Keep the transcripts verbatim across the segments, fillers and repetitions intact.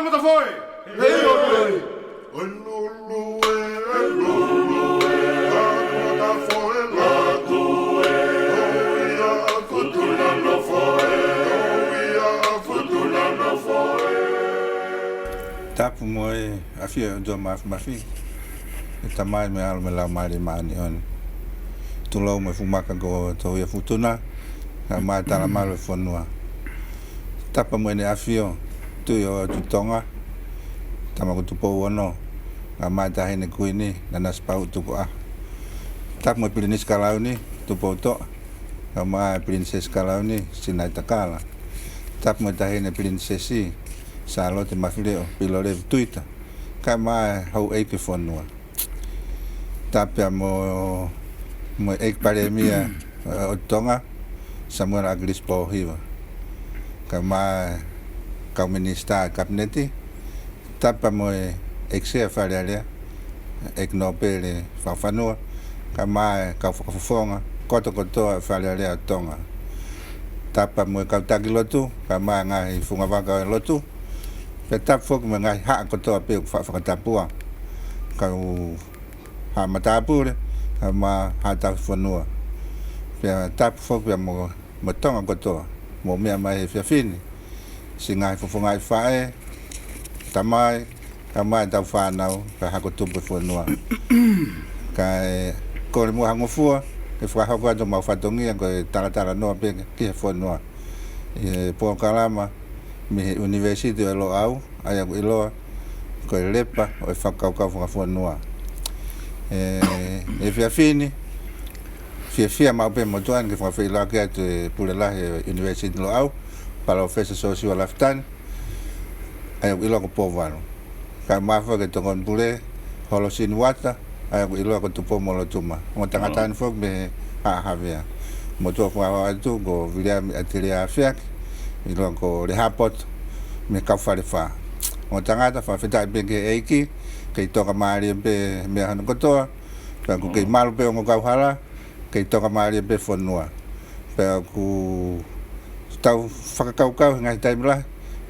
Matafoe! Hei, oi, oi! Oi, lulu, e, e, lulu, e, ka matafoe, la, tu, e, o, ia, a, futu, la, no, fo, e, o, ia, a, futu, la, no, fo, e. Tapu mo e ʻafio ʻa e ʻOtua Mafimafi, ʻe Tamai mo e ʻAlo mo e Laumālie Māʻoniʻoni. Tulou mo e fuʻu maka ko Touiaʻofutuna, kae ʻumaʻā e talamalu ʻo e fonua. Tapu mo ʻEne ʻAfio, Tuʻi ʻo e ʻOtu Tonga, Tama ko Tupou Ono, kae ʻumaʻā e Taʻahine Kuini, Nanasipauʻu Tukuʻaho. Tapu mo e Pilinisi Kalauni, Tupoutoʻa, kae ʻumaʻā e Pilinisesi Kalauni, Sinaitakala. Tapu mo e Taʻahine Pilinisesi, Sālote Mafileʻo Pilolevu Tuita, kae ʻumaʻā e houʻeiki ʻo e fonua. Tapu pea mo, mo e ʻEiki Palēmia ʻo Tonga, Samuela ʻAkilisi Pōhiva, kae ʻumaʻā e kau minisitā ʻo e Kapineti. Tapu pea mo e ʻEiki Sea ʻo e Fale Alea, ʻEiki Nōpele Fakafanua, kae ʻumaʻā e kau fakafofonga kotokotoa ʻo e Fale Alea ʻo Tonga. Tapu pea mo e kau taki lotu, kae ʻumaʻā e ngaahi fungavaka ʻo e lotu. Pea tapu foki mo e ngaahi haʻa kotoa pē ʻoku faʻa fakatapua, kau haʻa matāpule, kae ʻumaʻā e haʻa tauhi fonua. Pea tapu foki pea mo, mo Tonga kotoa, mou meʻa mai he efiafi ni, siʻi ngaahi fofongaʻi faʻē, tamai, kae ʻumaʻā ʻetau fānau, kae hako tupu e fonua. Kae kole muʻa ha ngofua ke fakahoko atu homau fatongia ko e talatalanoa pē ki he fonua, ʻi he polokalama mei he ʻUnivēsiti ʻo e Loʻau, ʻa ia ʻoku ʻiloa ko e Lepa ʻo e Fakakaukau Fakafonua. ʻE, ʻi he efiafi ni, fiefia maʻu pē motuʻa ni ke fakafeʻiloaki atu e Pule Lahi ʻo e ʻUnivēsiti Loʻau, Palōfesa Siosiua Lafitani, ʻa ia ʻoku ʻiloa ko Pouvalu. Kae ʻumaʻā foki e Tokoni Pule, Holosini Uata, ʻa ia ʻoku ʻiloa ko Tupou-mo-Lotuma. Ongo tangata ni foki mei he Haʻa Havea. Motuʻa fakahoa atu ko Viliami ʻAtelea Afeaki, ʻiloa ko Lehapoto, mei he Kau Falefā. Ongo tangata, fakafetaʻi pē ki he ʻEiki, kei tokamālie pē meʻa hono kotoa, pea ʻoku kei malu pē ongo kauhala, kei tokamālie pē fonua. Pea ʻoku tau fakakaukau he ngaahi taimi lahi,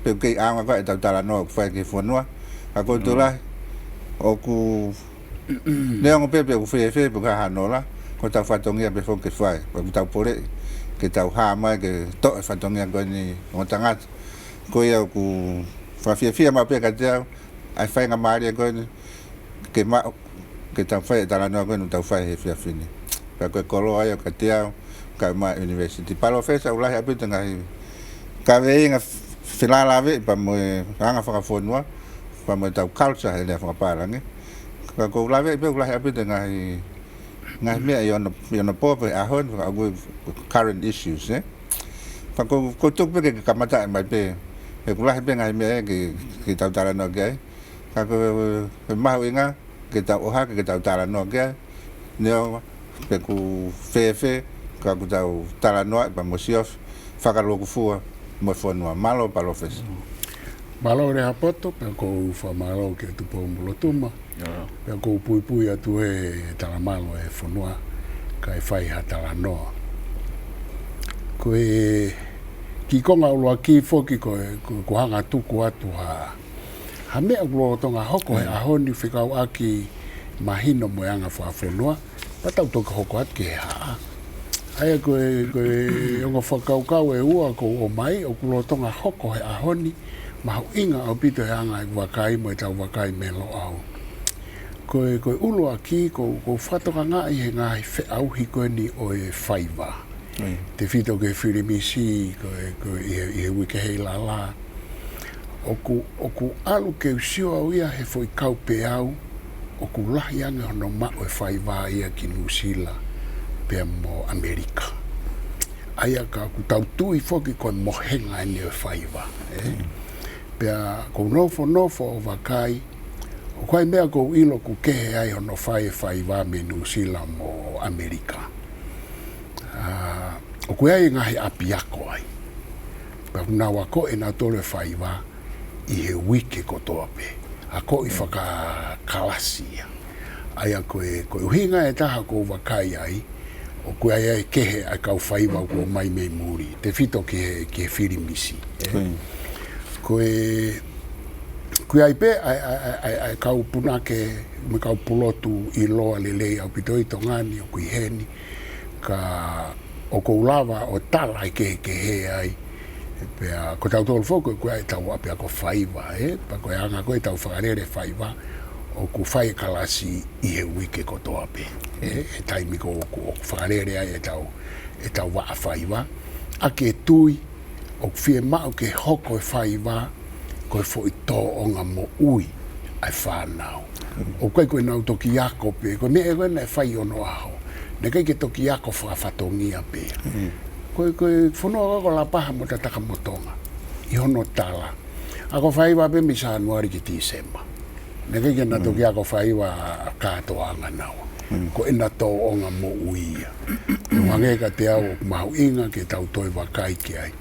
pe ʻoku kei ʻaonga koā ʻetau talanoa ʻoku fai ki he fonua. Ka ʻoku ou tui lahi, ʻoku neongo pē pe ʻoku fēfē pe ʻoku hā hano lahi, ko hotau fatongia pē foki ke fai. Pea ʻoku tau poleʻi ke tau hā mai ke toʻo e fatongia ko eni ongo tangata. Ko ia ʻoku fakafiefia maʻu pē kiate au ʻa e faingamālie ko eni ke maʻu, ke tau fai e talanoa ko eni ʻoku tau fai he efiafi ni. Pea ko e koloa ia kiate au, kae ʻumaʻā e ʻUnivēsiti. Palōfesa, ʻoku lahi ʻaupito e ngaahi kaveinga felālāveʻi pea mo e anga fakafonua, pea mo ʻetau culture he lea fakapālangi. Ka ʻoku ou laveʻi pē ʻoku lahi ʻaupito e ngaahi, ngaahi meʻa ʻi onopooni he ʻaho ni, fakaʻuhi current issues, ē? Ka ʻoku ou, ʻoku ou tuku pē ke kamata mai pē, he ʻoku lahi pē ngaahi meʻa ia ke, ke tau talanoa ki ai. Ka ko e, ko e mahuʻinga ke tau ʻohake, ke tau talanoa ki ai. Neongo pe ʻoku fēfē, ka ʻoku tau talanoa pea mo siofi fakalūkufua mo e fonua. Mālō, Palōfesa. Mālō, Lehapoto, pea ʻoku ou fakamālō kia Tupou-mo-Lotuma. Pea ʻoku ou puipui atu he talamalu ʻo e fonua, kae fai ha talanoa. Ko e kiʻi konga ʻuluaki foki ko e, ko, ko e hanga tuku atu ha, ha meʻa ʻoku lolotonga hoko he ʻaho ni fekauʻaki mahino mo e anga fakafonua, pea tau toki hoko atu ki he haʻa. ʻA ia ko e, ko e ongo fakakaukau ʻe ua ʻoku ou ʻomai, ʻoku lolotonga hoko he ʻaho ni, mahuʻinga ʻaupito e anga ʻeku vakai mo ʻetau vakai mei Loʻau. Ko e, ko e ʻuluaki, ʻoku ou, ʻoku ou fakatokangaʻi he ngaahi feʻauhi ko eni ʻo e faiva. Tefito ki he filimisi, ko e, ko e ʻi he, ʻi he uike heilala. ʻOku, ʻoku ʻalu ke u sio au ia he foʻi kaupeau, ʻoku lahi ange hono maʻu e faiva ia ki Nuʻusila, pea mo ʻAmelika. ʻA ia ka ʻoku tau tui foki ko e mohenga eni ʻo e faiva, ē? Pea ʻoku ou nofonofo ʻo vakai, ʻoku ʻi ai e meʻa ʻoku ou ʻilo ʻoku kehe ai hono fai e faiva mei Nuʻusila mo ʻAmelika. ʻA, ʻoku ʻi ai e ngaahi ʻapiako ai. Pea ʻoku nau akoʻi ʻenautolu e faiva ʻi he uike kotoa pē. Akoʻi fakakalasi ia. ʻA ia ko e, ko e ʻuhinga ʻe taha ʻoku ou vakai ai, ʻoku ʻi ai e kehe ʻa e kau faiva ʻoku ʻomai mei muli. Tefito ki he, ki he filimisi. Ko e, ko e, ʻOku ʻi ai pē ʻa e, ʻa e, ʻa e, ʻa e, ʻa e kau punake, mo e kau pulotu ʻiloa lelei ʻaupito ʻi Tonga ni ʻoku ʻi heni, ka ʻoku ou lava ʻo tala e kehekehe ai. Pea ko tautolu foki ʻoku ʻi ai ʻetau ʻapiako faiva, ē? Pea ko e anga ko ē ʻetau fakalele faiva, ʻoku fai e kalasi ʻi he uike kotoa pē, ē? He taimi ko ē ʻoku, ʻoku fakalele ai ʻetau, ʻetau vaʻa faiva. ʻA e tui, ʻoku fiemaʻu ke hoko e faiva ko e foʻi tōʻonga moʻui ʻa e fānau. ʻOku ʻikai ko ʻenau toki ako pē, ko e meʻa ko ē naʻe fai ʻi onoʻaho. Naʻe ʻikai ke toki ako fakafatongia pē. Ko e, ko e fonua ko ē ko Lapaha mo Tatakamotonga ʻi hono tala, ako faiva pē mei Sānuali ki Tīsema. Naʻe ʻikai ke na toki ako faiva kātoanga naua. Ko ʻena tōʻonga moʻui ia. ʻO hangē kiate au ʻoku mahuʻinga ke tau toe vakai ki ai.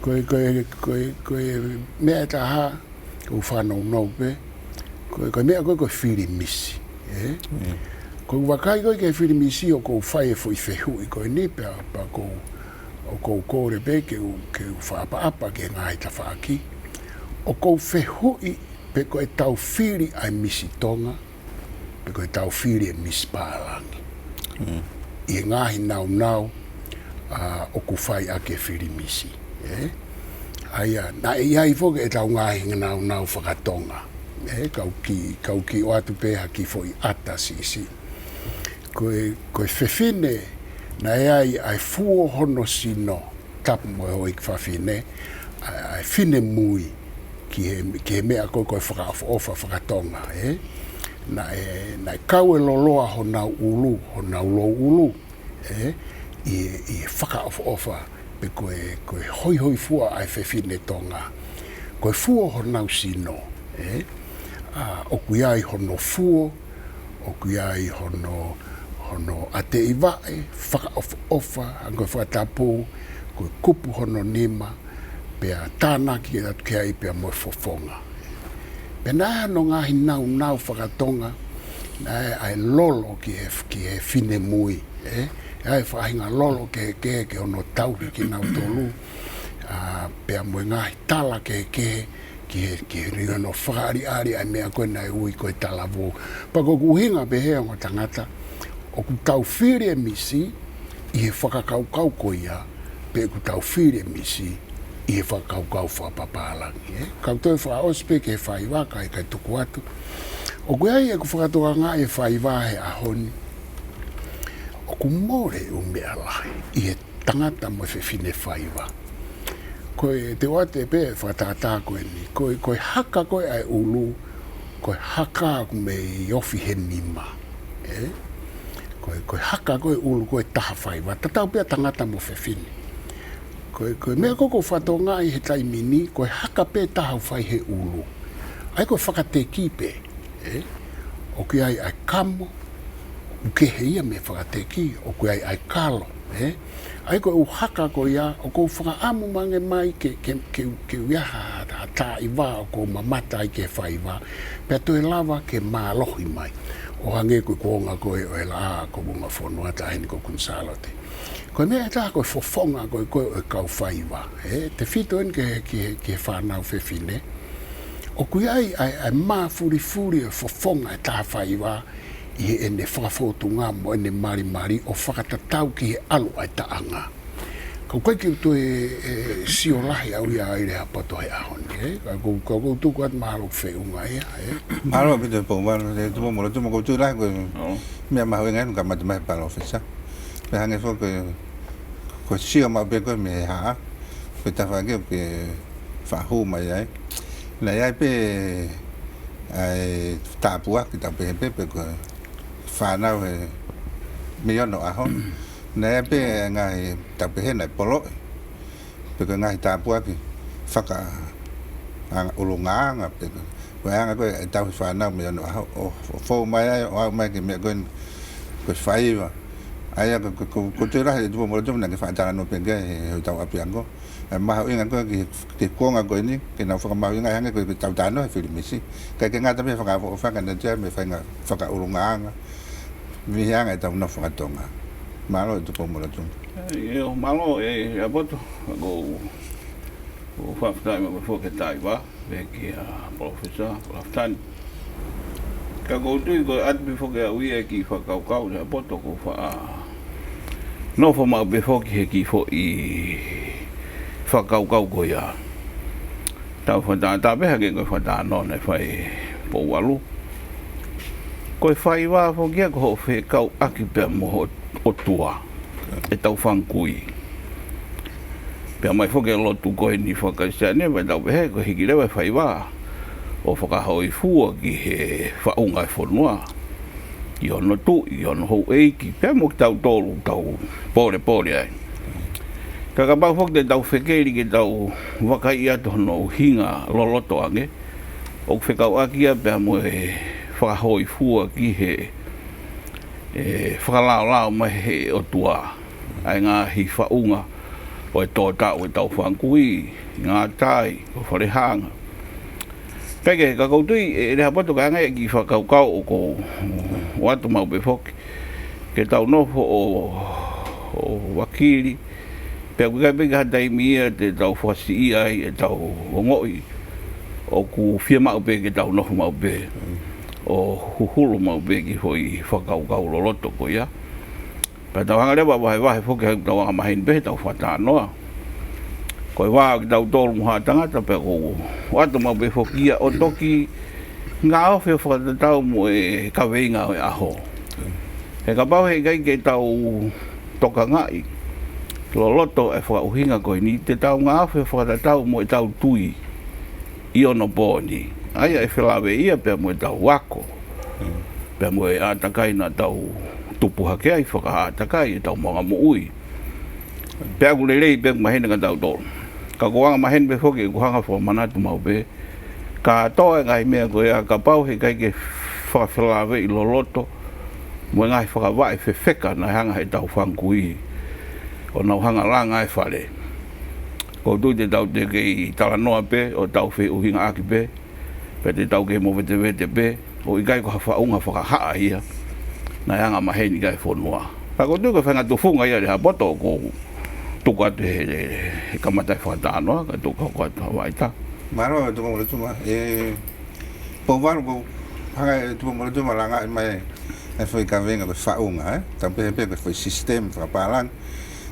Ko e, ko e, ko e, ko e meʻa ʻe taha ʻoku ou fanongo pē, ko e, ko e meʻa ko ē ko e fili misi, ē? Ko e vakai ko ē ki he fili misi ʻoku ou fai e foʻi fehuʻi ko eni pea, pea ʻoku ou, ʻoku ou kole pē ke u, ke u fakaʻapaʻapa ki he ngaahi tafaʻaki. ʻOku ou fehuʻi pe ko ʻetau fili ʻa e misi Tonga, pe ko ʻetau fili e misi pālangi. ʻI he ngaahi naunau, ʻa, ʻoku fai ʻaki e fili misi, ē? ʻA ia, naʻe ʻi ai foki ʻetau ngaahi naunau fakatonga, ē? Kau ki, kau ki ʻoatu pē ha kiʻi foʻi ʻata siʻisiʻi. Ko e, ko e fefine, naʻe ʻi ai ʻa e fuo hono sino, tapu mo e houʻeiki fafine, ʻa, ʻa e finemui ki he, ki he meʻa ko ē ko e fakaʻofoʻofa fakatonga, ē? Naʻe, naʻe kau e loloa honau ʻulu, honau louʻulu, ē? ʻI, ʻi he fakaʻofoʻofa, pe ko e, ko e hoihoifua ʻa e fefine Tonga. Ko e fuo honau sino, ē? ʻA, ʻoku ʻi ai hono fuo, ʻoku ʻi ai hono, hono ʻateʻi vaʻe, fakaʻofoʻofa, hangē ko e fakatapu, ko e kupu hono nima, pea tānaki atu ki ai pea mo e fofonga. Pea naʻe ʻi ai hono ngaahi naunau fakatonga, naʻe ʻi ai e lolo ki he, ki he finemui, ē? ʻI ai e faʻahinga lolo kehekehe ki hono tauhi kinautolu, ʻa, pea mo e ngaahi tala kehekehe, ki he, ki he ʻenau fakaʻaliʻali ʻa e meʻa ko ē naʻe ui ko e talavou. Pea ko ʻeku ʻuhinga pē he ongo tangata, ʻoku tau fili e misi ʻi he fakakaukau ko ia, pe ʻoku tau fili e misi ʻi he fakakaukau fakapapālangi, ē? Kau toe fakaʻosi pē ki he faiva, kae, kae tuku atu. ʻOku ʻi ai ʻeku fakatokangaʻi e faiva he ʻaho ni, ʻoku mole ʻū meʻa lahi ʻi he tangata mo e fefine faiva. Ko e te u ʻoatu pē fakatātā ko eni. Ko e, ko e haka ko ē ʻa e ʻulu, ko e haka ʻoku mei ofi he nima. Ē? Ko e, ko e haka ko ē ʻulu ko ē taha faiva. Tatau pē ʻa tangata mo fefine. Ko e, ko e meʻa ko ē ʻoku ou fakatokangaʻi he taimi ni, ko e haka pē taha ʻoku fai he ʻulu. ʻA ia ko e fakateki pē. Ē? ʻOku ʻi ai ʻa e kamo, ʻoku kehe ia mei he fakateki, ʻoku ʻi ai ʻa e kalo, ē? ʻA ia ko e ʻū haka ko ia, ʻoku ou fakaʻamu ange mai ke, ke, ke, ke ʻi ai ha, ha, ha taimi ʻoku ou mamata ai ki he faiva, pea toe lava ke mālohi mai. ʻO hangē ko e kuonga ko ē ʻo e laʻā ko Vunga Fonua, taʻahine ko Kuini Sālote. Ko e meʻa ʻe taha ko e fofonga ko ē ko ē ʻo e kau faiva, ē? Tefito eni ki he, ki he, ki he fānau fefine. ʻOku ʻi ai ʻa e, ʻa e māfulifuli ʻo e fofonga ʻo e taha faiva ʻi heʻene fakafōtunga mo ʻene malimali ʻo fakatatau ki he ʻalu ʻa e taʻanga. Ka ʻoku ʻikai ke u toe, ē, sio lahi au ia ai Lehaapoto he ʻaho ni, ē? Ka ʻoku, ka ʻoku ou tuku atu mahalo ʻoku feʻunga ia, ē? Mālō ʻaupito Pouvalu, ē, Tupoumolotuma, ʻoku ou tui lahi ko e meʻa mahuʻinga eni ʻoku kamata mai ʻe he palōfesa. Pea hangē foki ko e, ko e sio maʻu pē ko ē mei he haʻa, ko e tafaʻaki ʻoku ke fakahū mai ai. Naʻe ʻi ai pē ʻa e tāpuaki, tau pehē pē, pe ko e fānau he mei onoʻaho. Naʻe ʻi ai pē ngaahi, tau pehē naʻe poloʻi, pe ko e ngaahi tāpuaki faka-, anga-, ʻulungaanga, pe ko e, ko e anga ko ē e tauhi fānau mei onoʻaho, ʻo, ʻo fou mai ai, ʻo aʻu mai ki he meʻa ko ē ko e faiva. ʻA ia ko, ko, ko, ʻoku ou tui lahi Tupoumolotuma naʻa ke fakatalanoa pē ki ai he, he ʻetau ʻapiako. ʻE mahuʻinga ko ē ki, ki he kuonga ko eni, ke nau fakamahuʻingaʻi ange ko e, ko ʻetau talanoa he fili misi. ʻIkai ke ngata pē he fakaʻofoʻofa ka naʻe toe ʻi ai mo e faʻahinga fakaʻulungaanga mei he anga ʻetau nofo fakatonga. Mālō ʻe Tupoumolotuma. ʻIo, mālō ʻe Lehaapoto, ʻoku ou Fakafetaʻi maʻu pē foki ki he taiva, pea kia Professor Lafitani. Ka ʻoku ou tui ko e ʻoatu pē foki ʻe au ia e kiʻi fakakaukau ʻa Lehaapoto ʻoku ou faʻa nofo maʻu pē foki he kiʻi foʻi fakakaukau ko ia. Tau fakatātā pē hangē ko e fakatātā naʻe fai ʻe Pouvalu. Ko e faiva foki ia ko hoʻo fekauʻaki pea mo ho ʻOtua ʻetau fanga kui. Pea mai foki e lotu ko eni faka-Kalisitiane, pea tau pehē ko e hiki leva e faiva ʻo fakahōifua ki he faʻunga e fonua, ki hono tuʻi, ki hono houʻeiki, pea mo kitautolu ʻoku tau pōlepole ai. Ka kapau foki te tau fekeli ke tau vakaiʻi atu hono ʻuhinga loloto ange, ʻoku fekauʻaki ia pea mo e fakahōifua ki he, e, fakalaolao mai he ʻOtua ʻa e ngaahi faʻunga ʻo e tō taʻu ʻetau fanga kui, ngātai, ko Falehanga. Pea ke, ka ʻoku ou tui, ʻe, ʻe Lehaapoto, ka ʻi ai ha kiʻi fakakaukau ʻoku ou ʻoatu maʻu pē foki, ke tau nofo ʻo, ʻo vakili, pea ʻoku ʻikai pē ke ʻi ai ha taimi ia te tau fakasiʻia ai ʻetau ongoʻi ʻoku fiemaʻu pē ke tau nofo maʻu pē ʻo huhulu maʻu pē ki he foʻi fakakaukau loloto ko ia. Pea tau hanga leva ʻo vahevahe foki ʻetau angamaheni pē heʻetau fakatalanoa. Ko e vā ʻo kitautolu mo haʻa tangata, pea ʻoku ou ʻoatu maʻu pē foki ia ʻo toki ngaofe ʻo fakatatau mo e kaveinga ʻo e ʻaho. He kapau he ʻikai ke tau tokangaʻi loloto e fakaʻuhinga ko eni, te tau ngaofe ʻo fakatatau mo ʻetau tui ʻi onopooni. ʻA ia ʻe felāveʻi ia pea mo ʻetau ako, pea mo e ʻātakai naʻa tau tupu hake ai, fakaʻātakai ʻetau maʻuʻanga moʻui. Pea ʻoku lelei pē ʻoku maheni kia tautolu. Ka ʻoku ou angamaheni pē foki ʻeku hanga ʻo fakamanatu maʻu pē, kātoa e ngaahi meʻa ko ia, kapau he ʻikai ke fakafelāveʻi loloto mo e ngaahi fakavaʻe fefeka naʻe hanga heʻetau fanga kui ʻo nau hanga ʻo langa e fale, ʻoku ou tui te tau teʻeki talanoa pē, ʻo tau feʻuhingaʻaki pē, pea te tau kei movetevete pē, ʻo ʻikai ko ha faʻunga fakahaʻa ia naʻe angamaheni ki ai e fonua. Ka ʻoku ou tui ko e faʻahinga tufunga ia, Lehaapoto, ʻoku ou tuku atu he, he, he kamata e fakatalanoa, kae tuku hoko atu ʻa Vaita. Mālō, Tupoumolotuma. ʻE, Pouvalu, ʻoku ou hanga ʻe Tupoumolotuma ʻo langaʻi mai e foʻi kaveinga ko e faʻunga, ē? Tau pehē pē ko e foʻi sisitemi fakapālangi.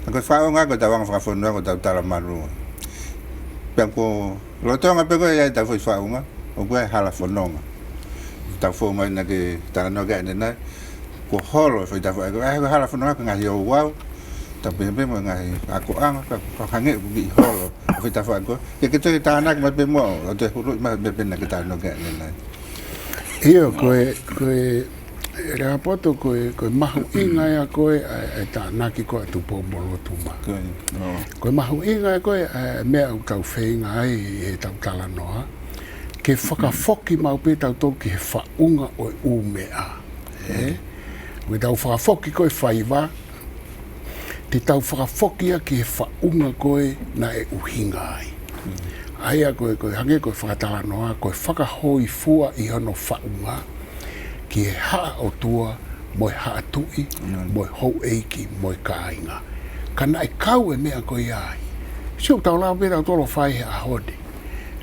Ka ko e faʻunga ko ʻetau anga fakafonua, ko ʻetau talamalu. Pea ko e lolotonga pē ko ē ʻetau foʻi faʻunga, ʻoku ʻi ai e hala fononga. Tau fou mai naʻa ke talanoa ki ai ʻanenai, kuo holo e foʻi tafaʻaki ko ē, ʻa e hala fononga ko e ngaahi ouau, tau pehē pē mo e ngaahi akoʻanga, ka, ka hangē ʻoku kiʻi holo e foʻi tafaʻaki ko ē. Ke ke toe tānaki mai pē muʻa, ʻo toe huluʻi mai pē naʻa ke talanoa ki ai ʻanenai. ʻIo, ko e, ko e, Lehaapoto, ko e, ko e mahuʻinga ia ko ē ʻa e, ʻa e tānaki ko ē ʻa Tupoumolotuma. Ko e, ʻo. Ko e mahuʻinga ia ko ē ʻa e meʻa ʻoku tau feinga ai ʻi heʻetau talanoa, ke fakafoki maʻu pē tautolu ki he faʻunga ʻo e ʻū meʻa. Ē? Mm. Ko ʻetau fakafoki ko ē faiva, te tau fakafoki ia ki he faʻunga ko ē naʻe ʻuhinga ai. Mm. ʻA ia ko e, ko e hangē ko e fakatalanoa, ko e fakahōifua ʻi hono faʻunga ki he haʻa ʻotua, mo e haʻa tuʻi, mm, mo e houʻeiki, mo e kāinga. Ka naʻe kau e meʻa ko ia ai. Sio, tau lava pē tautolu ʻo fai he ʻaho ni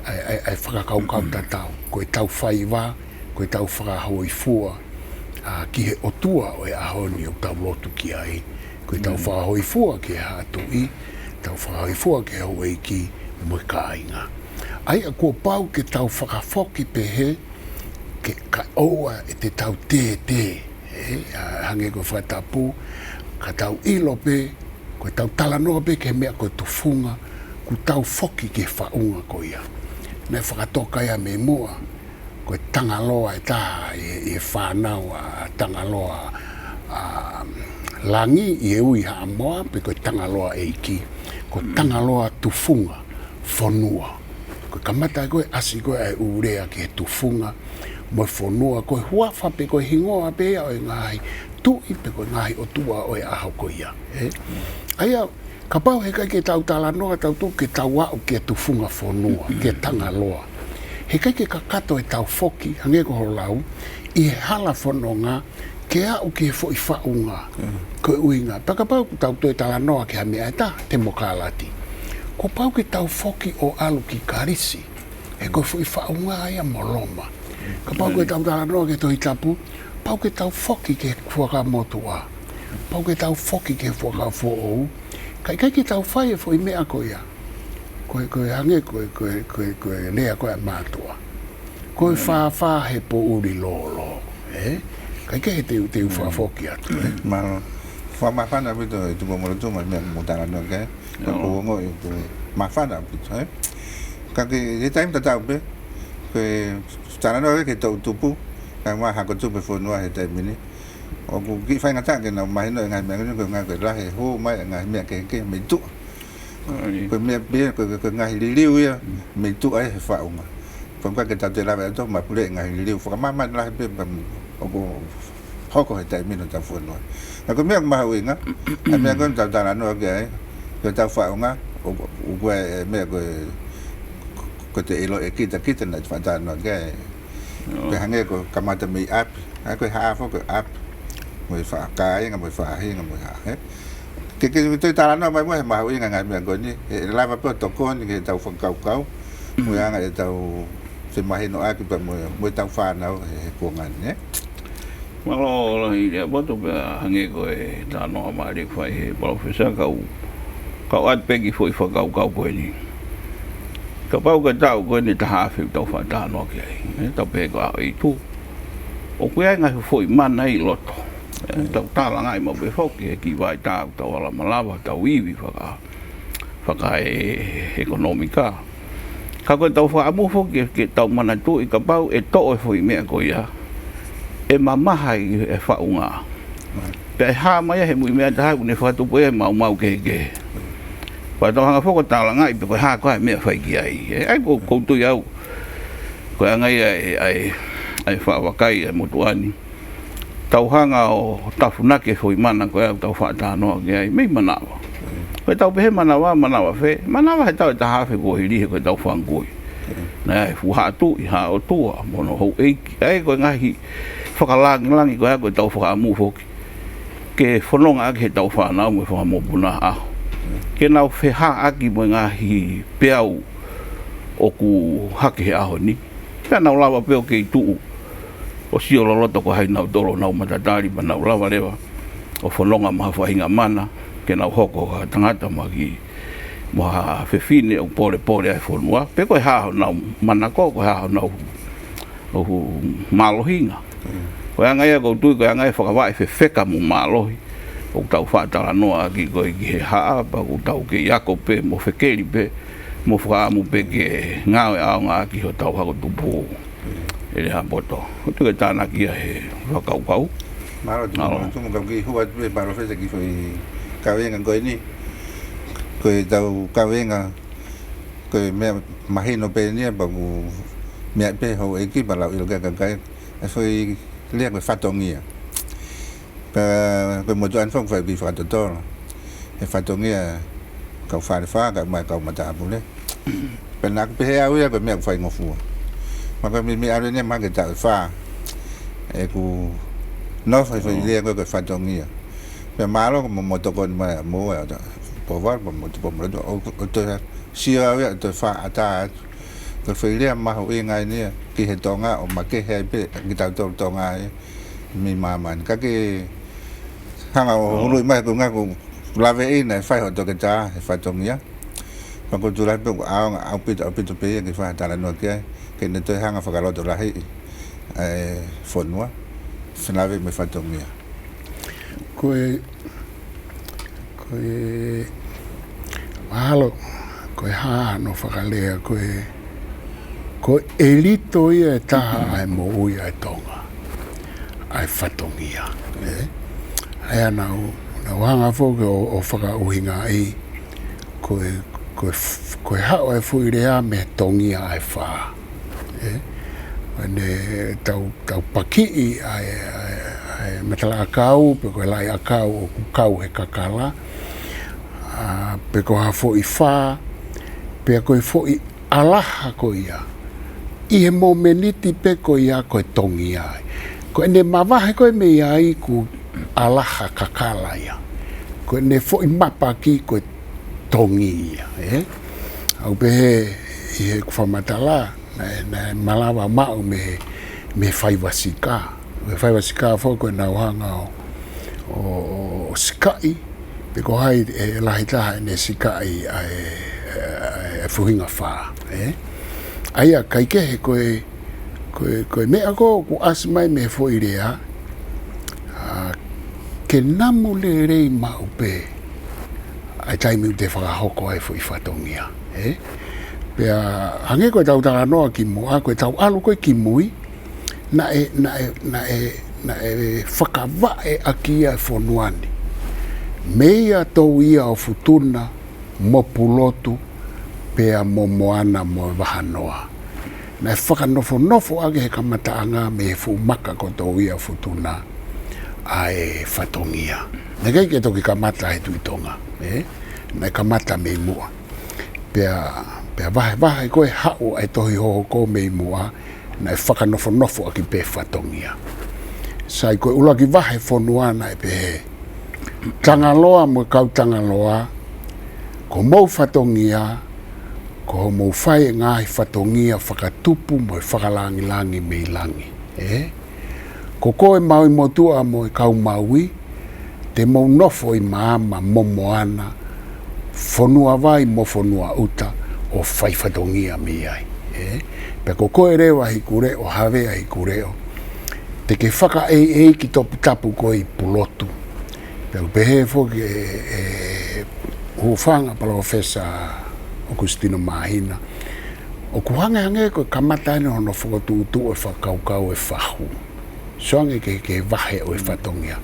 ʻa e, ʻa e, ʻa e fakakaukau, mm, tatau. Ko ʻetau faiva, ko ʻetau fakahōifua, ʻa, ki he ʻOtua ʻo e ʻaho ni ʻoku tau lotu ki ai. Ko ʻetau, mm, fakahōifua ki he haʻa tuʻi, tau fakahōifua ki he houʻeiki mo e kāinga. ʻA ia kuo pau ke tau fakafoki pehē, ke, kae ʻoua ʻe te tau tētē, ē, ʻa, hangē ko e fakatapu, ka tau ʻilo pē, ko ʻetau talanoa pē ki he meʻa ko e tufunga, kuo tau foki ki he faʻunga ko ia. Naʻe fakatoka ia mei muʻa, ko e Tangaloa ʻe taha ʻi, ʻi he fānau ʻa Tangaloa, ʻa, Langi ʻi he ui Haʻamoa, pe ko e Tangaloa ʻEiki, ko e, mm, Tangaloa tufunga fonua. Ko e kamata ko ē ʻasi ko ē ʻa e ʻū lea ki he tufunga mo e fonua, ko e huafa pe ko e hingoa pē ia ʻo e ngaahi tuʻi pe ko e ngaahi ʻotua ʻo e ʻaho ko ia, ē? ʻA ia, kapau he ʻikai ke tau talanoa tautolu ke tau aʻu ki he tufunga fonua, ki he Tangaloa, he ʻikai ke kakato ʻetau foki, hangē ko hoʻo lau, ʻi he hala fononga, ke aʻu ki he foʻi faʻunga, mm, ko e ʻuhinga. Pea kapau ʻoku tau toe talanoa ki ha meʻa ʻe taha, temokalati. Kuo pau ke tau foki ʻo ʻalu ki Kalisi. He ko e foʻi faʻunga ia mo Loma. Kapau ko ʻetau talanoa ki he Tohi Tapu, pau ke tau foki ki he Fuakava Motuʻa. Pau ke tau foki ki he Fuakava Foʻou. Ka ʻikai ke tau fai e foʻi meʻa ko ia. Ko e, ko e hangē ko e, ko e, ko e, ko e lea ko ē ʻa e mātuʻa. Ko e fāfā he poʻuli lōlō, ē? Ka ʻikai ke teu, teu fakafoki atu, ē? Mālō. Fakamāfana ʻaupito ʻe Tupou Molotu mo e meʻa mo talanoa ki ai. Ko e ongo ʻi ko e māfana ʻaupito, ē? Ka ko e taimi tatau pē, ko e talanoa ki he toʻutupu, kae ʻumaʻā hako tupu e fonua he taimi ni. ʻOku kiʻi faingataʻa ke nau mahino e ngaahi meʻa ni, ko e ngaahi ko e lahi e hū mai e ngaahi meʻa kehekehe mei tuʻa. Ko e meʻa pē, ko e, ko e ngaahi liliu ia, mei tuʻa ia he faʻunga. Pea ʻoku ʻikai ke tau toe lava ʻe tautolu ʻo mapuleʻi e ngaahi liliu. Fakamāmani lahi pē, pea ʻoku hoko he taimi ni hotau fonua. Ka ko e meʻa ʻoku mahuʻinga, ʻa e meʻa ko ē ʻoku tau talanoa ki ai, ko ʻetau faʻunga, ʻo, ʻo ko e meʻa ko e, ko e te ʻilo ʻe kita, kita naʻe faʻa talanoa ki ai. Pea hangē ko e kamata mei ʻapi, ʻa ia ko e haʻa foki ko e ʻapi. Mo e faʻa kāinga, mo e faʻahinga, mo e haʻa, ē? Ke, ke, ke toe talanoa mai muʻa he mahuʻinga e ngaahi meʻa ko eni, ʻe lava pē ʻo tokoni ki heʻetau fakakaukau, mo e anga ʻetau femahinoʻaki pea mo, mo ʻetau fānau he, he kuonga ni, ē? Mālō lahi Lehaapoto, pea hangē ko e talanoa mālie ʻoku fai he palōfesa, kau, kau ʻoatu pē kiʻi foʻi fakakaukau ko eni. Kapau ko e taʻu ko eni taha afe ʻoku tau faʻa talanoa ki ai, ē, tau pehē ko e ʻaho ʻe hitu. ʻOku ʻi ai e ngaahi foʻi mana ʻi loto. Ē, tau talangaʻi maʻu pē foki he kiʻi vaitā ʻoku tau ala malava, tau ivi faka, fakaekonōmika. Ka ko ʻetau fakaʻamu foki ke, ke tau manatuʻi kapau ʻe toʻo e foʻi meʻa ko ia, ʻe mamaha e faʻunga. Pea ʻe hā mai ia he muimui ʻa e taha ʻoku ne fakatupu ia he maumau kehekehe. Pea tau hanga foki ʻo talangaʻi pe ko e hā koā e meʻa ʻe fai ki ai. Ē, ʻa ia ʻoku ou tui au, ko e anga ia ʻa e, ʻa e, ʻa e faʻa vakai ʻa e motuʻa ni. Tau hanga ʻo tafunaki e foʻi mana ko ē ʻoku tau faʻa talanoa ki ai, mei manava. Ko ʻetau pehē manava, manava fē, manava he taʻu ʻe taha afe kuo hili he ko ʻetau fanga kui. Naʻe ʻi ai e fuʻu Haʻa Tuʻi, Haʻa ʻOtua, mo hono houʻeiki. ʻA ia ko e ngaahi fakalāngilangi ko ē ʻoku tau fakaʻamu foki ke fononga ʻaki heʻetau fānau mo e fanga mokopuna ʻaho. Ke nau feʻaveʻaki mo e ngaahi peau ʻoku hake he ʻaho ni. Pea nau lava pē ʻo kei tuʻu ʻo sio loloto ko hai nautolu ʻoku nau matatali, pea nau lava leva ʻo fononga mo ha faʻahinga mana, ke nau hoko ko ha tangata mo ha kiʻi, mo ha fefine ʻoku pōlepole ai e fonua. Pe ko e hā honau manako, ko e hā honau, ʻoku mālohinga. Ko e anga ia ʻoku ou tui, ko e anga ia e fakavaʻe fefeka mo mālohi ʻoku tau faʻa talanoa ʻaki ko ē ki he haʻa, pea ʻoku tau kei ako pē mo fekeli pē, mo fakaʻamu pē ke ngāue ʻaonga ʻaki hotau hako tupu. ʻE Lehaapoto. ʻOku ou tui ko e tānaki ia he fakakaukau. Mālō Tupou Molotu, mo kau kiʻi hū atu pē palōfesa ki he foʻi kaveinga ko eni. Ko ʻetau kaveinga, ko e meʻa mahino pē eni ia, pea ʻoku meʻa pē houʻeiki pea lau ʻilo ki ai e kakai. ʻA e foʻi lea ko e fatongia. Pea ko e motuʻa ni foki ʻoku fai e kiʻi fakatotolo. He fatongia kau Falefā, kae ʻumaʻā e kau matāpule. Pea naʻá ku pehē au ia ko e meʻa ʻoku faingofua. Mahalo ko e meimei ʻalu eni mahalo ki he taʻu ʻe fā ʻeku nofo he foʻi lea ko ē ko e fatongia. Pea mālō ko e mo, mo tokoni mai ʻa moua ʻa Pouvalu, mo Tupou Molotu, ʻo, ʻo toe sio au ia, ʻo toe fakaʻatā atu. Ko e foʻi lea mahuʻinga eni ia ki he Tonga ʻo makehe ai pē kitautolu Tonga ia mei māmani. Ka ke hanga ʻo huluʻi mai ko e ngaahi ko e laveʻi naʻe fai ʻe he toketā he fatongia. Pea ʻoku ou tui lahi pē ʻoku ʻaonga ʻaupito, ʻaupito pē ia ke fai ha talanoa ki ai, ke ne toe hanga ʻo fakalotolahiʻi e fonua, fenave mo e fatongia. Ko e, ko e, mahalo, ko e hā hono fakalea, ko e, ko e ʻelito ia ʻe taha ʻa e moʻui ʻa e Tonga, ʻa e fatongia, ē? ʻA ia naʻá ku, naʻá ku hanga foki ʻo, ʻo fakaʻuhingaʻi, ko e, ko e f-, ko e haʻu e foʻi lea mei he tongia ʻa e fā. Ē? Ko ʻene tau, tau pakiʻi ʻa e, ʻa e, ʻa e matalaʻakau, pe ko e laʻiʻakau ʻoku kau he kakala, ʻa, pe ko ha foʻi fā, pea ko e foʻi ʻalaha ko ia. ʻI he momeniti pē ko ia ko e tongia ai. Ko ʻene mavahe ko ē mei ai ko e ʻalaha kakala ia. Ko ʻene foʻi mapaki ko e tongi ia, ē? ʻOku pehē ʻi heʻeku fakamatala, naʻe, naʻe malava maʻu mei he, mei he faiva sika. Mei he faiva sika foki ko ē naʻa nau hanga ʻo, ʻo, ʻo, ʻo sikaʻi, pe ko hai ʻe lahi taha ʻene sikaʻi ʻa e, ʻa e, ʻa e fuhinga fā, ē? ʻA ia, kae kehe ko e, ko e, ko e meʻa ko ē ʻoku ʻasi mai mei he foʻi lea, ʻa, ke namu lelei maʻu pē ʻa e taimi ʻoku te fakahoko ai e foʻi fatongia, ē? Pea hangē ko ʻetau talanoa kimuʻa, ko ʻetau ʻalu ko ē ki mui, naʻe, naʻe, naʻe, naʻe fakavaʻe ʻaki ia e fonua ni. Meia Touiaʻofutuna mo Pulotu, pea mo Moana mo e Vahanoa. Naʻe fakanofonofo ʻaki he kamataʻanga mei he fuʻu maka ko Touiaʻofutuna ʻa e fatongia. Naʻe ʻikai ke toki kamata he Tuʻi Tonga, ē? Naʻe kamata mei muʻa. Pea, pea vahevahe ko ē haʻu ʻa e tohi hohoko mei muʻa, naʻe fakanofonofo ʻaki pē fatongia. Sai, ko e ʻuluaki vahe fonua naʻe pehē: Tangaloa mo e kau Tangaloa, ko homou fatongia, ko hoʻomou fai e ngaahi fatongia fakatupu mo e fakalāngilangi mei langi, ē? Ko koe Maui Motuʻa mo e kau Maui, te mou nofo ʻi Maama mo Moana, Fonuavai mo Fonuaʻuta, ʻo fai fatongia mei ai, ē? Pea ko koe leva Hikuleʻo, Havea Hikuleʻo, te ke fakaʻeiʻeiki toputapu koe ʻi Pulotu. Pea ʻoku pehē foki ʻe, ʻe Hūfanga Palōfesa ʻOkusitino Māhina, ʻoku hangehangē ko e kamata eni hono fokotuʻutuʻu e fakakaukau e fahu. Sio ange ki he, ki he vahe ʻo e fatongia.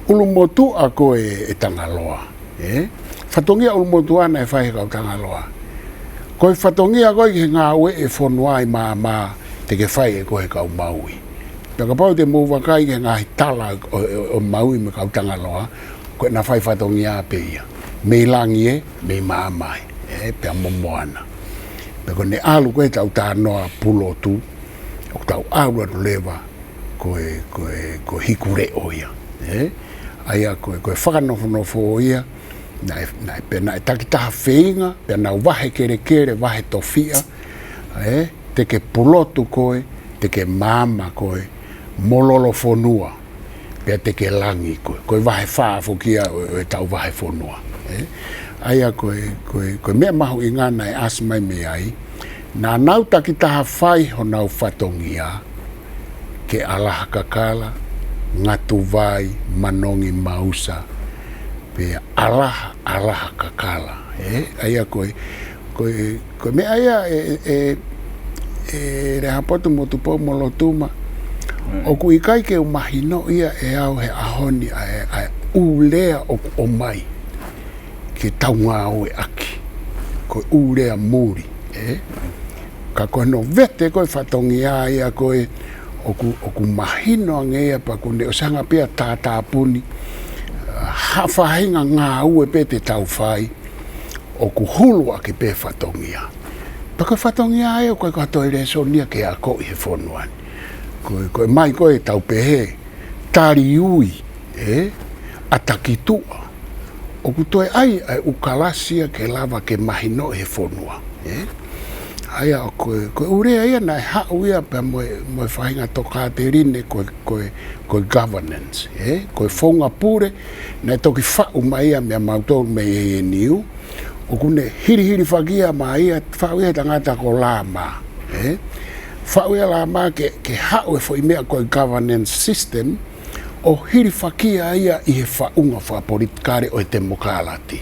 ʻUlumotuʻa ko ē e Tangaloa, ē? Fatongia ʻulumotuʻa naʻe fai he kau Tangaloa. Ko e fatongia ko ē ki he ngāue e fonua ʻi Maama, te ke fai ʻe koe he kau Maui. Pea kapau te mou vakai ki he ngaahi tala ʻo, ʻo, ʻo Maui mo e kau Tangaloa, ko ʻena fai fatongia pē ia. Mei langi ē, mei Maama ē, ē, pea mo Moana. Pea ko ʻene ʻalu ko ē ʻetau talanoa Pulotu, ʻoku tau ʻalu atu leva ko e, ko e, ko Hikuleʻo ia, ē? ʻA ia ko e, ko e fakanofonofo ia, naʻe, naʻe, pea naʻe takitaha feinga, pea nau vahe kelekele, vahe tofiʻa, ē? Te ke Pulotu koe, te ke Maama koe, mo Lolofonua, pea te ke Langi koe. Ko e vahe fā foki ia ʻo, ʻo ʻetau vahe fonua, ē? ʻA ia ko e, ko e, ko e meʻa mahuʻinga naʻe ʻasi mai mei ai, naʻa nau takitaha fai honau fatongia, ke ʻAlaha Kakala, Ngatuvai, Manongi Mausa, pea ʻAlaha, ʻAlaha Kakala, ē? ʻA ia ko e, ko e, ko e meʻa ia ē, ē, ē, ē Lehaapoto mo Tupou mo Lotuma. Mm. ʻOku ʻikai ke u mahinoʻi ia ʻe au he ʻaho ni ʻa e, ʻa e ʻū lea ʻoku ʻomai ke tau ngāueʻaki. Ko e ʻū lea muli, ē? Ka ko hono vete ko ē fatongia ia ko ē ʻoku, ʻoku mahino ange ia pea ʻoku ne ʻosi hanga pē ia ʻo tātāpuni, ʻa, ha faʻahinga ngāue pē te tau fai, ʻoku hulu ʻaki pē fatongia. Pea ko e fatongia ē ʻoku ʻikai ko ha toe lēsoni ia ke akoʻi he fonua ni. Ko e, ko e ʻomai ko ē ʻetau pehē, tali ui, ē? ʻAtaki tuʻa. ʻOku toe ʻai ʻa e ʻū kalasi ia ke lava ke mahinoʻi he fonua, ē? ʻA ia ko e, ko e ʻū lea ia naʻe haʻu ia pea mo e, mo e faʻahinga tokāteline ko e, ko e, ko e governance, ē? Ko e founga pule, naʻe toki faʻu mai ia meia mautolu mei A N U, ʻoku ne hilihilifaki ia mai ia, faʻu ia he tangata ko Lāmā, ē? Faʻu ia Lāmā ke, ke haʻu e foʻi meʻa ko e governance system, ʻo hilifaki ia ʻi he faʻunga fakapolitikale ʻo e temokālati.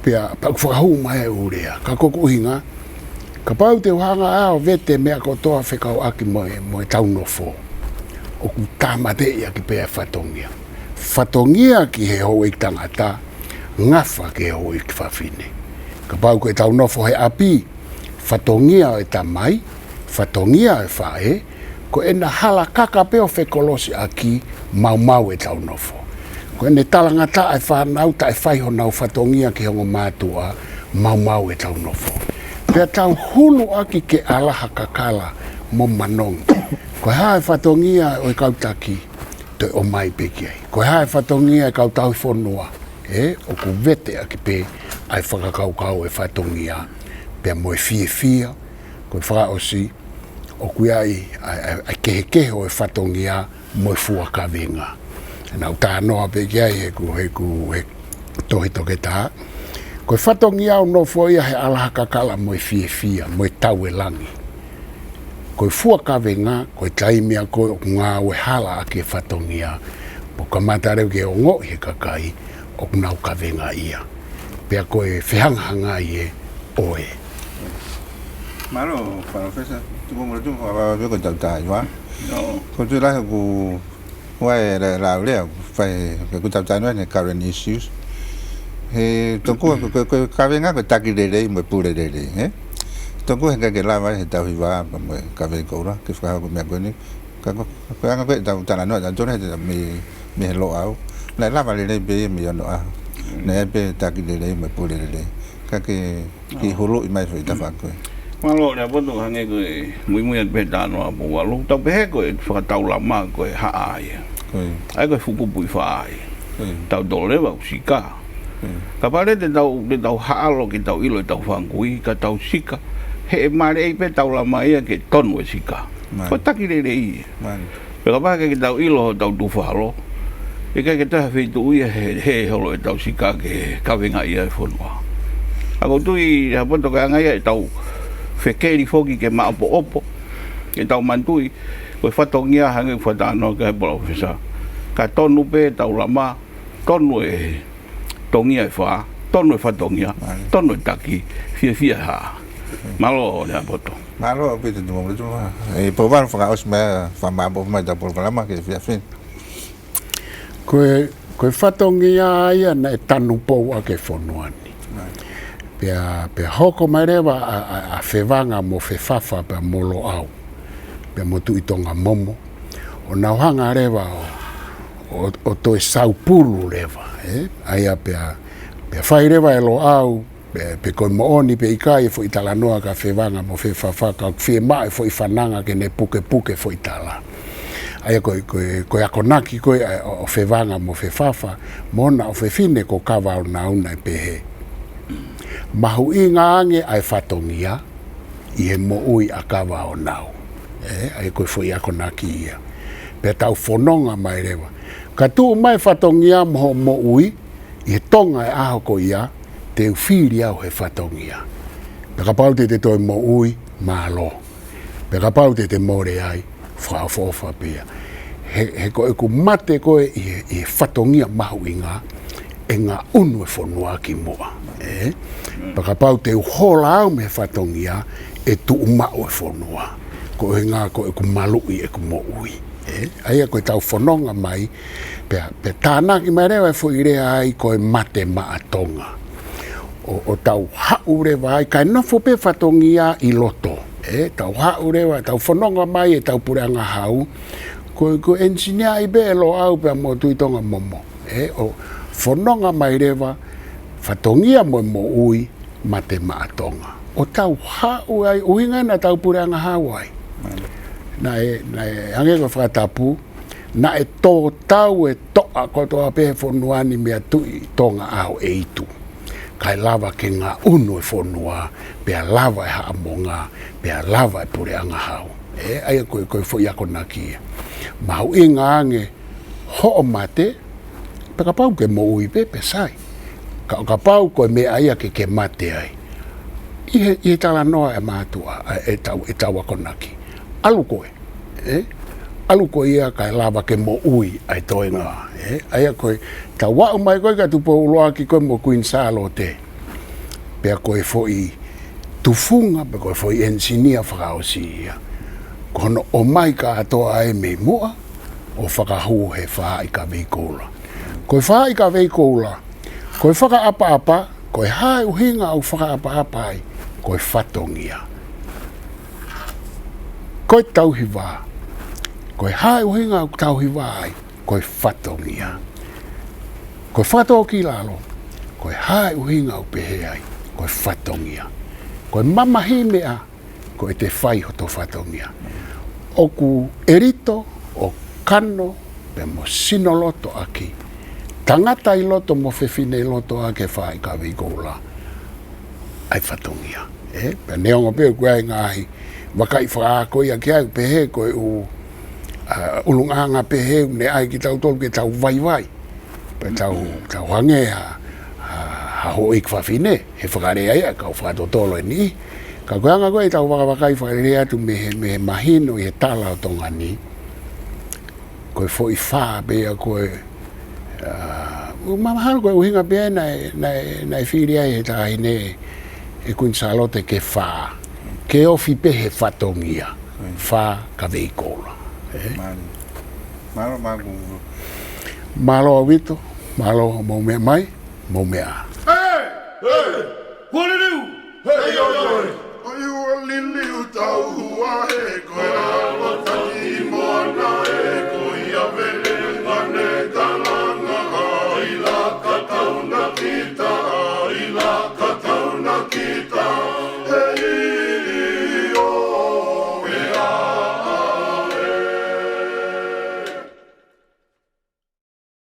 Pea, pea ʻoku fakahū mai e ʻū lea. Ka ko ʻeku ʻuhinga, kapau te u hanga ʻe au ʻo vete meʻa kotoa fekauʻaki mo e, mo ʻetau nofo, ʻoku tāmateʻi ʻaki pē ʻa e fatongia. Fatongia ki he houʻeiki tangata, ngafa ki he houʻeiki fafine. Kapau ko ʻetau nofo he ʻapi, fatongia ʻo e tamai, fatongia ʻo e faʻē, ko ʻena hala kaka pē ʻo fekolosi ʻaki, maumau ʻetau nofo. Ko ʻene talangataʻa e fānau taʻe fai honau fatongia ki he ongo mātuʻa, maumau ʻetau nofo. Pea tau hulu ʻaki ke ʻAlaha Kakala mo Manongi. Ko e hā e fatongia ʻo e kau taki, toe ʻomai pē ki ai. Ko e hā e fatongia e kau tauhi fonua, ē, ʻoku vete ʻaki pē ʻa e fakakaukau e fatongia pea mo e fiefia. Ko e fakaʻosi, ʻoku ʻi ai ʻa e, ʻa e, ʻa e kehekehe ʻo e fatongia mo e fua kavenga. Naʻá ku talanoa pē ki ai heʻeku, heʻeku, he tohi toketā. Ko e fatongia ʻoku nofo ia he ʻalaha kakala mo e fiefia, mo e tauelangi. Ko e fua kavenga, ko e taimi ia ko ē ʻoku ngāue hala ʻaki e fatongia, pea kamata leva ke ongoʻi he kakai ʻoku nau kavengaʻia. Pea ko e fehangahangai ē ʻo e. Mālō, Palōfesa, tuku mo tuku, ʻa, ʻa, ʻa, ko e tau tai, wa? ʻIo. Ko e tui lahi ʻoku ʻOku ʻi ai e la-, laulea, fai, ke kuta tanu ne current issues. He tokua ko, ko, ko e kavenga ko e taki lelei mo e pule lelei, ē? Tokua he ʻikai ke lava he tauhi vā pea mo e kavei koula, ke fakahoko e meʻa ko eni. Ka ko, ko e anga ko ē ʻetau talanoa, ʻetau tonu he te mei, mei he Loʻau. Naʻe lava lelei pē mei onoʻaho. Naʻe ʻi ai pē taki lelei mo e pule lelei. Ka ke kiʻi huluʻi mai foʻi tafaʻaki ko ē. Mālō Lehaapoto, hangē ko e muimui atu pē he talanoa ʻa Pouvalu. Tau pehē ko e fakataulama ko e haʻa ia. Ko ia. ʻA ia ko e fukupuʻi fā ia. Ko ia. Tautolu leva ʻoku sika. Ko ia. Kapau leva te tau, te tau haʻalo ke tau ʻilo ʻetau fanga kui, ka tau sika, he ʻe maleʻi pē taulama ia ke tonu e sika. Mālie. Ko e taki lelei ia. Mālie. Pea kapau ʻikai ke tau ʻilo hotau tufa holo, ʻikai ke toe ha feituʻu ia he, he holo ʻetau sika ke kavengaʻi ai e fonua. ʻA ia ʻoku ou tui Lehaapoto ko e anga ia ʻetau fekeli foki ke maʻopoʻopo, ke tau manatuʻi, ko e fatongia hangē ko e fakatalanoa ʻa e Palōfesa. Ka tonu pē taulama, tonu e tongia e fā, tonu e fatongia, Mālie. Tonu e taki, fiefia e haʻa. Mālō Lehaapoto. Mālō ʻaupito Tuʻi Mamalu. ʻE Pouvalu fakaʻosi mai ʻa e fakamaʻopoʻopo mai ʻetau polokalama ki he efiafi ni. Ko e, ko e fatongia ia naʻe tanupou ʻaki e fonua ni. Mālie. Pea, pea hoko mai leva ʻa, ʻa, ʻa Fevanga mo Fefafa pea mo Loʻau. Pea mo Tuʻi Tonga Momo. ʻO nau hanga leva ʻo, ʻo, ʻo toe saupulu leva, ē? ʻA ia pea, pea fai leva ʻe Loʻau, pe, pe ko e moʻoni pe ʻikai e foʻi talanoa kia Fevanga mo Fefafa, ka ʻoku fiemaʻu e foʻi fananga ke ne pukepuke e foʻi tala. ʻA ia ko e, ko e, ko e akonaki ko ē ʻo, ʻo Fevanga mo Fefafa, mo hona ʻofefine ko Kavaʻonau naʻe pehē. Mahuʻinga ange ʻa e fatongia ʻi he moʻui ʻa Kavaʻonau. Ē, ʻa ia ko e foʻi akonaki ia. Pea tau fononga mai leva. Ka tuʻu mai e fatongia mo hoʻo moʻui, ʻi he Tonga e ʻaho ko ia, te u fili au he fatongia. Pea kapau te te toe moʻui, mālō. Pea kapau te te mole ai, fakaʻofoʻofa pē ia. He, he ko ʻeku mate ko ē ʻi he, ʻi he fatongia mahuʻinga, ʻe ngaʻunu e fonua ki muʻa. Ē? Pea kapau te u hola au mei he fatongia, ʻe tuʻu maʻu e fonua. Ko e ʻuhinga ko ʻeku maluʻi ʻeku moʻui. Ē? ʻA ia ko ʻetau fononga mai, pea, pea tānaki mai leva e foʻi lea ai ko e mate maʻa Tonga. ʻO, ʻo tau haʻu leva ai, kae nofo pē fatongia ʻi loto. Ē, tau haʻu leva, tau fononga mai ʻetau puleʻanga hau. Ko, ko e ʻenisiniaʻi pē ʻe Loʻau pea mo Tuʻi Tonga Momo. Ē, ʻo fononga mai leva, fatongia mo e moʻui, mate maʻa Tonga. ʻO tau haʻu ai, ʻuhinga naʻa tau puleʻanga hau ai. Naʻe, naʻe, hangē ko e fakatapu, naʻe tō tau e toʻa kotoa pē he fonua ni meia Tuʻi Tonga ʻAhoʻeitu. Kae lava ke ngaʻunu e fonua, pea lava e Haʻamonga, pea lava e puleʻanga hau. Ē, ʻa ia ko e, ko e foʻi akonaki ia. Mahuʻinga ange hoʻo mate, pea kapau ke moʻui pē, pea sai. Ka, kapau ko e meʻa ia ke, ke mate ai. ʻI he, ʻi he talanoa ʻa e mātuʻa, ʻa ʻetau, ʻetau akonaki. ʻAlu koe, ē? ʻAlu koe ia kae lava ke moʻui ʻa e toenga, ē? ʻA ia ko e, tau aʻu mai ko ē kia Tupou ʻUluaki ko ē mo Kuini Sālote. Pea ko e foʻi tufunga, pea ko e foʻi ʻenisinia fakaʻosi ia. Ko hono ʻomai kātoa ē mei muʻa, ʻo fakahū he faʻahikaveikoula. Ko e faʻahikaveikoula, ko e fakaʻapaʻapa, ko e hā e ʻuhinga ʻoku fakaʻapaʻapa ai, ko e fatongia. Ko e tauhi vā, ko e hā e ʻuhinga ʻoku tauhi vā ai, ko e fatongia. Ko e fakatōkilalo, ko e hā e ʻuhinga ʻoku pehē ai, ko e fatongia. Ko e mamahi meʻa, ko ʻete fai hoto fatongia. ʻOku ʻelito, ʻo kano, pea mo sino loto ʻaki. Tangata ʻi loto mo fefine ʻi loto ʻaki e faʻahikaveikoula. ʻA e fatongia. ʻE, pea neongo pē ʻoku ʻi ai e ngaahi vakai fakaako ia ki ai, pehē ko e ʻū, ʻa, ʻulungaanga pehē ʻoku ne ʻai kitautolu ke tau vaivai. Pea tau, tau hangē ha, ha, ha houʻeiki fafine, he fakalea ia ʻa e kau fakatotolo ʻe niʻihi. Ka ko e anga ko ē ʻetau vakavakai fakalelei atu mei he, mei he mahino ʻi he tala ʻo Tonga ni, ko e foʻi fā pē ia ko ē, ʻa, ma mahalo ko e ʻuhinga pē ia naʻe, naʻe, naʻe fili ai he taʻahine ʻe Kuini Sālote ke fā. Ke ofi pē he fatongia. Fā ka veikola. ʻE? Mālō. Mālō, mālō. Mālō ʻaupito, mālō mou meʻa mai, mou meʻa. Hei! Hei! Kuo liliu! Hei, oi, oi! Oi, ua liliu tau ua he koe.